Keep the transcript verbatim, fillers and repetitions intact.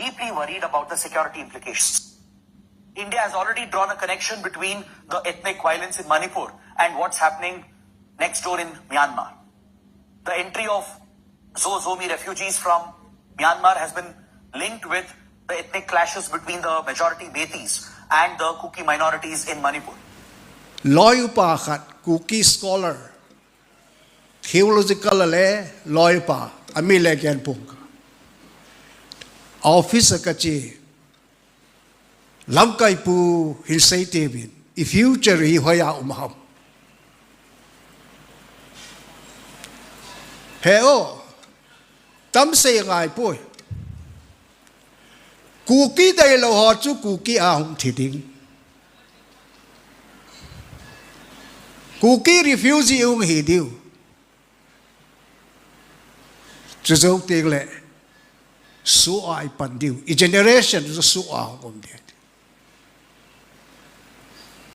deeply worried about the security implications. India has already drawn a connection between the ethnic violence in Manipur and what's happening next door in Myanmar. The entry of Zomi refugees from Myanmar has been linked with the ethnic clashes between the majority Meiteis and the Kuki minorities in Manipur. Lawyer pa khat, Kuki scholar, theological le lawyer pa, amin le Genpung. Office a kache, lamkai pu hin seite uvin, i future hi hoiya um ham. He o, tam sei ngai poi. Kuki deilou ho chu Kuki a hung thi ding. Kuki refugee hung hi diu. Chujou teng le, soh a i pan diu. I generation chu soh a hung um ding.